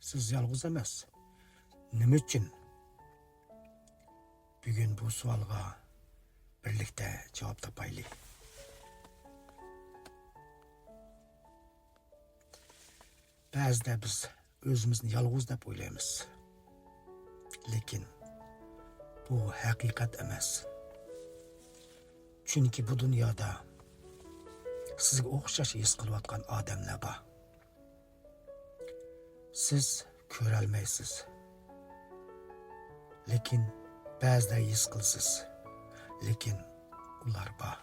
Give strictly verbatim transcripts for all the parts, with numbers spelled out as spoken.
سىز يالغۇز ئەمەس. نېمە ئۈچۈن؟ بۈگۈن بۇ سوئالغا بىرلىكتە جاۋاب تاپايلى. بەزىدە بىز ئۆزىمىزنى يالغۇز دەپ ئويلايمىز. لېكىن بۇ ھەقىقەت ئەمەس. چۈنكى بۇ دۇنيادا سىزگە ئوخشاش ھېس قىلىۋاتقان ئادەملەر بار. سىز كۆرەلمەيسىز. لېكىن بەزىدە ھېس قىلىسىز. لېكىن ئۇلار بار.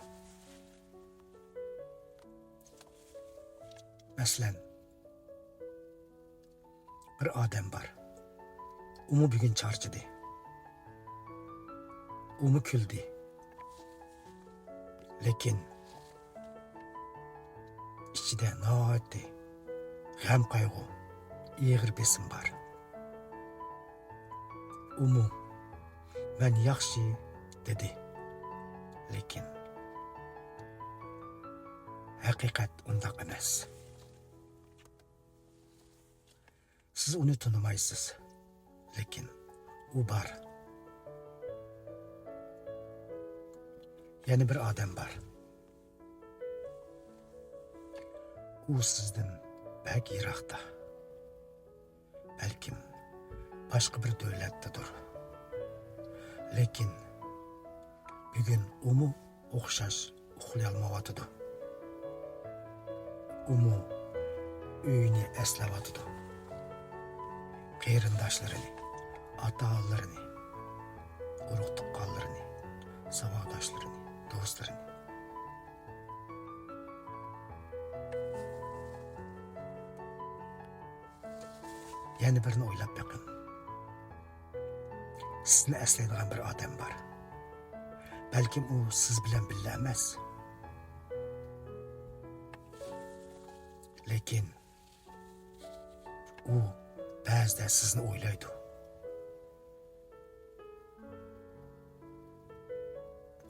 مەسىلەن، بىر ئادەم بار. ئۇمۇ بۈگۈن چارچىدى. ئۇمۇ كۈلدى. لېكىن ئىچىدە ناھايىتى غەم-قايغۇ، ئېغىر بېسىم بار. ئۇمۇ «مەن ياخشى» دېدى. لېكىن ھەقىقەت ئۇنداق ئەمەس. سىز ئۇنى تونۇمايسىز، لېكىن ئۇ بار. يەنە بىر ئادەم بار. ئۇ سىزدىن بەك يىراقتا. بەلكىم باشقا بىر دۆلەتتىدۇر. لېكىن بۈگۈن ئۇمۇ ئوخشاش ئۇخلىيالمايۋاتىدۇ. ئۇمۇ ئۆيىنى ئەسلەۋاتىدۇ. قېرىنداشلىرىنى، ئاتا-ئانىلىرىنى، ئۇرۇق-تۇغقانلىرىنى، ساۋاقداشلىرىنى، دوستلىرىنى. يەنە بىرنى ئويلاپ بېقىڭ. سىزنى ئەسلەيدىغان بىر ئادەم بار. بەلكىم ئۇ سىز بىلەن بىللە ئەمەس. لېكىن ئۇ بەزىدە سىزنى ئويلايدۇ.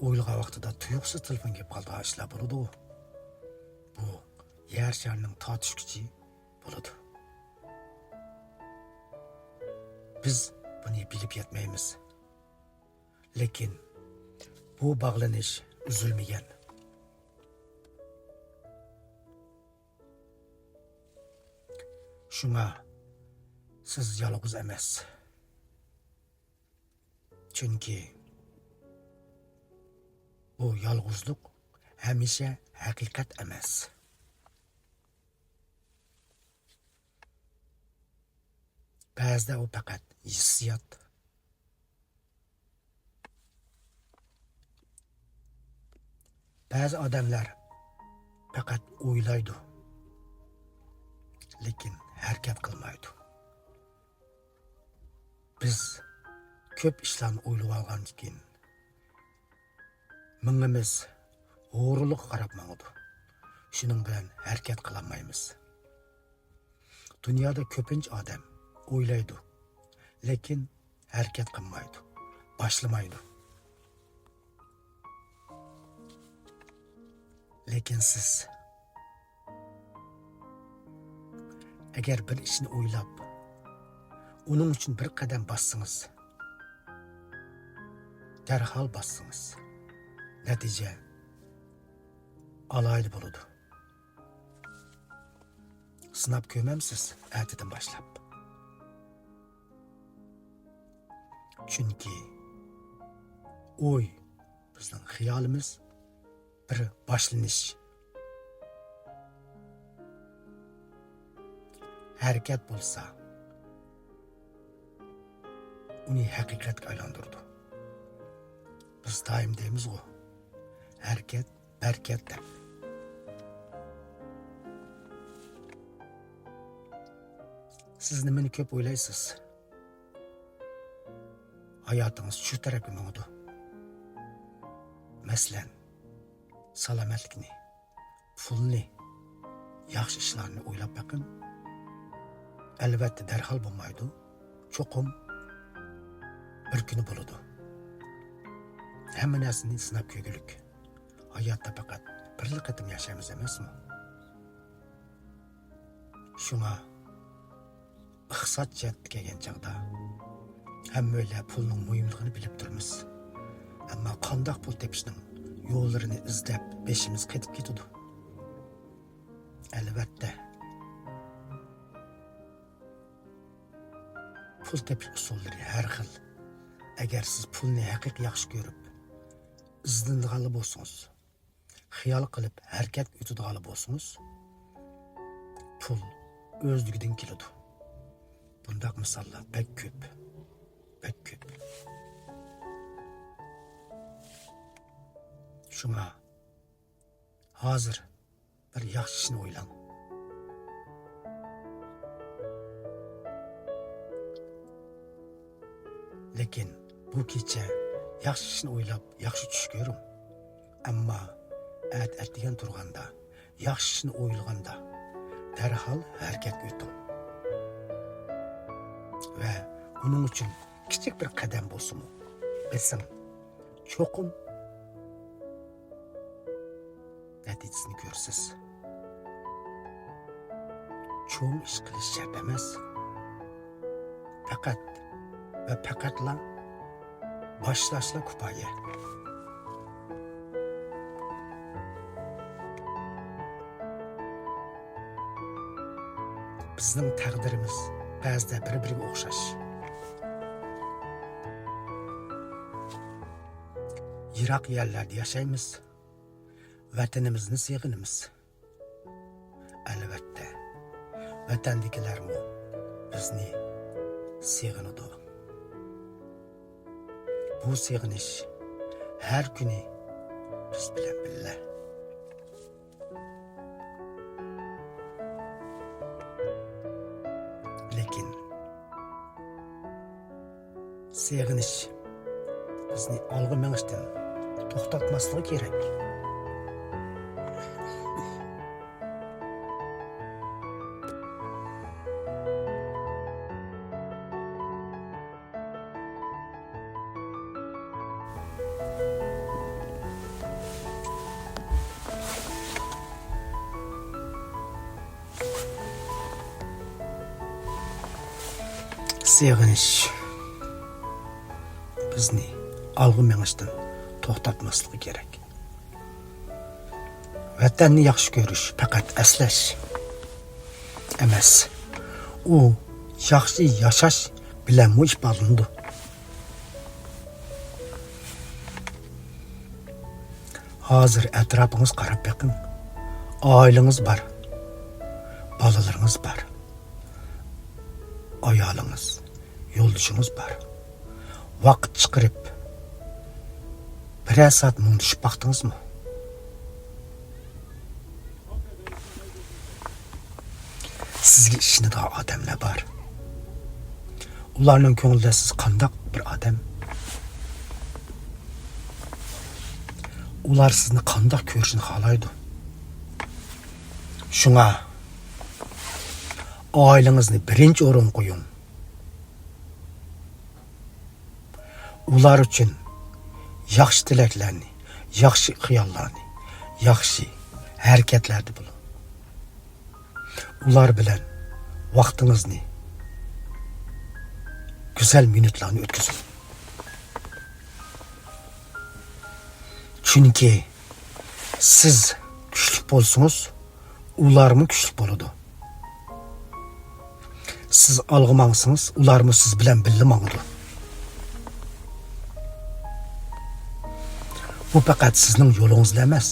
ئويلىغان ۋاقتىدا تۇيۇقسىز تېلېفون كېلىپ قالىدىغان ئىشلار بولىدۇ. بۇ يەر شارىنىڭ تارتىش كۈچى بولىدۇ. بىز بۇنى بىلىپ يەتمەيمىز. لېكىن بۇ باغلىنىش ئۈزۈلمىگەن. شۇڭا سىز يالغۇز ئەمەس. چۈنكى بۇ يالغۇزلۇق ھەمىشە ھەقىقەت ئەمەس. بەزىدە ئۇ پەقەت ھېسسىيات. بەزى ئادەملەر پەقەت ئويلايدۇ، لېكىن ھەرىكەت قىلمايدۇ. بىز كۆپ ئىشلارنى ئويلىۋالغاندىن كېيىن، مېڭىمىز ھورۇنلۇققا قاراپ ماڭىدۇ. شۇنىڭ بىلەن ھەرىكەت قىلالمايمىز. دۇنيادا كۆپىنچە ئادەم ئويلايدۇ، لېكىن ھەرىكەت قىلمايدۇ، باشلىمايدۇ. لېكىن سىز ئەگەر بىر ئىشنى ئويلاپ، ئۇنىڭ ئۈچۈن بىر قەدەم باسسىڭىز، دەرھال باسسىڭىز، نەتىجە ئالاھىدە بولىدۇ. سىناپ كۆرمەمسىز ئەتىدىن باشلاپ؟ چۈنكى ئوي، بىزنىڭ خىيالىمىز بىر باشلىنىش. ھەرىكەت بولسا، ئۇنى ھەقىقەتكە ئايلاندۇرىدۇ. بىز دائىم دەيمىزغۇ، «ھەرىكەت بەرىكەت» دەپ. سىز نېمىنى كۆپ ئويلايسىز؟ ھاياتىڭىز شۇ تەرەپكە ماڭىدۇ. مەسىلەن، سالامەتلىكنى، پۇلنى، ياخشى ئىشلارنى ئويلاپ بېقىڭ. ئەلۋەتتە، دەرھال بولمايدۇ. چوقۇم بىر كۈنى بولىدۇ. ھەممە نەرسىنى سىناپ كۆرگۈلۈك. ھاياتتا پەقەت بىرلا قېتىم ياشايمىز ئەمەسمۇ؟ شۇڭا، ئىخ، ئىقتىساد جەھەتتە كەلگەن چاغدا، ھەممەيلەن پۇلنىڭ مۇھىملىقىنى بىلىپ تۇرىمىز. ئەمما قانداق پۇل تېپىشنىڭ يوللىرىنى ئىزدەپ، بېشىمىز قېتىپ كېتىدۇ. ئەلۋەتتە، پۇل تېپىش ئۇسۇللىرى ھەر خىل. ئەگەر سىز پۇلنى ھەقىقىي ياخشى كۆرۈپ، ئىزدىنىدىغانلا بولسىڭىز، خىيال قىلىپ ھەرىكەتكە ئۆتىدىغانلا بولسىڭىز، پۇل ئۆزلۈكىدىن كېلىدۇ. بۇنداق مىساللار بەك كۆپ، بەك كۆپ. شۇڭا ھازىر بىر ياخشى ئىشنى ئويلاڭ. لېكىن بۇ كېچە ياخشى ئىشنى ئويلاپ، ياخشى چۈش كۆرۈڭ. ئەمما ئەتە ئەتىگەن تۇرغاندا، ياخشى ئىشنى ئويلىغاندا، دەرھال ھەرىكەتكە ئۆتۈڭ. ۋە ئۇنىڭ ئۈچۈن كىچىك بىر قەدەم بولسىمۇ بېسىڭ. چوقۇم نەتىجىسىنى كۆرىسىز. چوڭ ئىش قىلىش شەرت ئەمەس. پەقەت ۋە پەقەتلا باشلاشلا كۇپايە. بىزنىڭ تەقدىرىمىز بەزىدە بىر-بىرىگە ئوخشاش. يىراق يەرلەردە ياشايمىز. ۋەتىنىمىزنى سېغىنىمىز. ئەلۋەتتە، ۋەتەندىكىلەرمۇ بىزنى سېغىنىدۇ. بۇ سېغىنىش ھەر كۈنى بىز بىلەن بىللە. لېكىن سېغىنىش بىزنى ئالغا مېڭىشتىن توختاتماسلىقى كېرەك. سېغىنىش بىزنى ئالغا مېڭىشتىن توختاتماسلىقى كېرەك. ۋەتەننى ياخشى كۆرۈش پەقەت ئەسلەش ئەمەس، ئۇ ياخشى ياشاش بىلەنمۇ ئىپادىلىنىدۇ. ھازىر ئەتراپىڭىزغا قاراپ بېقىڭ. ئائىلىڭىز بار، بالىلىرىڭىز بار، ئايالىڭىز، يولدىشىڭىز بار. ۋاقىت چىقىرىپ، بىرەر سائەت مۇڭدىشىپ باقتىڭىزمۇ؟ سىزگە ئىشىنىدىغان ئادەملەر بار. ئۇلارنىڭ كۆڭلىدە سىز قانداق بىر ئادەم؟ ئۇلار سىزنى قانداق كۆرۈشنى خالايدۇ؟ شۇڭا ئائىلىڭىزنى بىرىنچى ئورۇنغا قويۇڭ. ئۇلار ئۈچۈن ياخشى تىلەكلەرنى، ياخشى خىياللارنى، ياخشى ھەرىكەتلەردە بولۇڭ. ئۇلار بىلەن ۋاقتىڭىزنى، گۈزەل مىنۇتلارنى ئۆتكۈزۈڭ. چۈنكى سىز كۈچلۈك بولسىڭىز، ئۇلارمۇ كۈچلۈك بولىدۇ. سىز ئالغا ماڭسىڭىز، ئۇلارمۇ سىز بىلەن بىللە ماڭىدۇ. بۇ پەقەت سىزنىڭ يولىڭىزلا ئەمەس،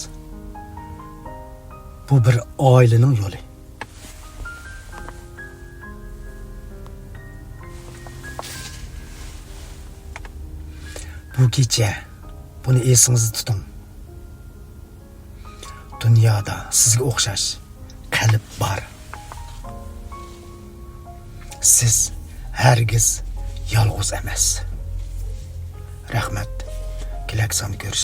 بۇ بىر ئائىلىنىڭ يولى. بۇ كېچە، بۇنى ئېسىڭىزدە تۇتۇڭ. دۇنيادا سىزگە ئوخشاش قەلب بار. سىز ھەرگىز يالغۇز ئەمەس. رەھمەت. كېلەركى ساندا كۆرۈشەيلى.